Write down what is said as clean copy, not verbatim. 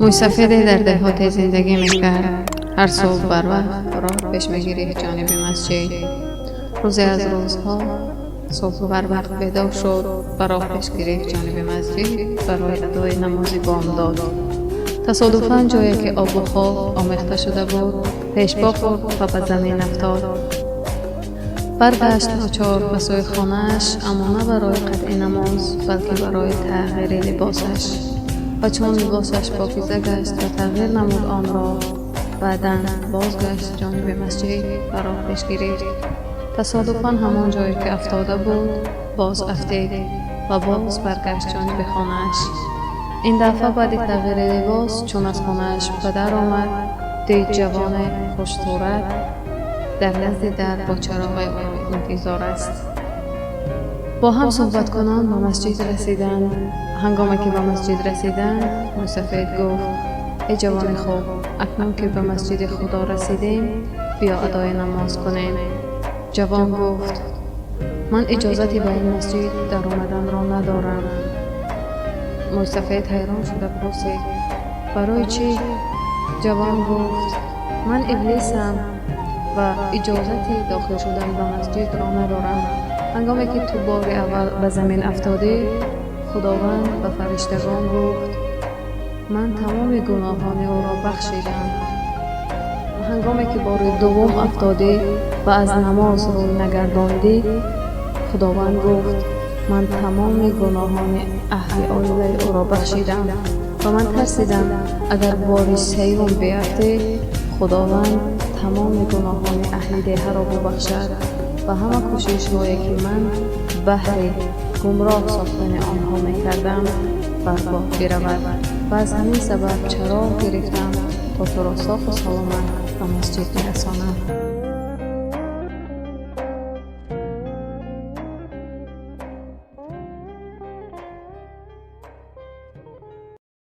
Мӯйсафеде дар деҳоте зиндагӣ мекард. Ҳар субҳ барвақт роҳ пеш мегирифт ҷониби масҷид. Рӯзе аз рӯзҳо субҳ барвақт бедор шуд ва роҳ пеш гирифт ҷониби масҷид барои адои намози бомдод. Тасодуфан ҷое ки обу хок омехта шуда буд, пешпо хӯрд ва ба замин афтод. Баргашт ночор ба сӯи хонааш, аммо на барои қатъи намоз, балки барои тағйири либосаш. Ва чун либосаш покиза гашт ва тағйир намуд онро, баъдан бозгашт ҷониби масҷид ва роҳ пеш гирифт. Тасодуфан ҳамон ҷое ки афтода буд, боз афтид ва боз баргашт ҷониби хонааш. Ин дафъа баъди тағйири либос, чун аз хонааш ба дар омад, дид ҷавоне хушсурат дар назди дар бо чароғе ӯро интизор аст. Бо ҳам суҳбаткунон ба масҷид расиданд. Ҳангоме ки ба масҷид расиданд, мӯйсафед гуфт: «Эй ҷавони хуб, акнун ки ба масҷиди Худо расидем, биё адои намоз кунем». Ҷавон гуфт: «Ман иҷозати ба ин масҷид даромаданро надорам». Мӯйсафед ҳайрон шуда пурсид: «Барои чӣ?» Ҷавон гуфт: «Ман иблисам ва иҷозати дохил шудан ба масҷидро надорам. Ҳангоме ки ту бори аввал ба замин афтодӣ, Худованд ба фариштагон гуфт: «Ман тамоми гуноҳони ӯро бахшидам». Ва ҳангоме ки бори дуввум афтодӣ ва аз намоз рӯй нагардондӣ, Худованд гуфт: «Ман тамоми гуноҳони аҳли оилаи ӯро бахшидам». Ва ман тарсидам, агар бори сеюм биафтӣ, Худованд тамоми гуноҳони аҳли деҳаро бубахшад ва ҳама кӯшишҳое, ки ман баҳри гумроҳ сохтани онҳо мекардам, барбод биравад. Ва аз ҳамин сабаб чароғ гирифтам, то туро софу саломат ба масҷид бирасонам».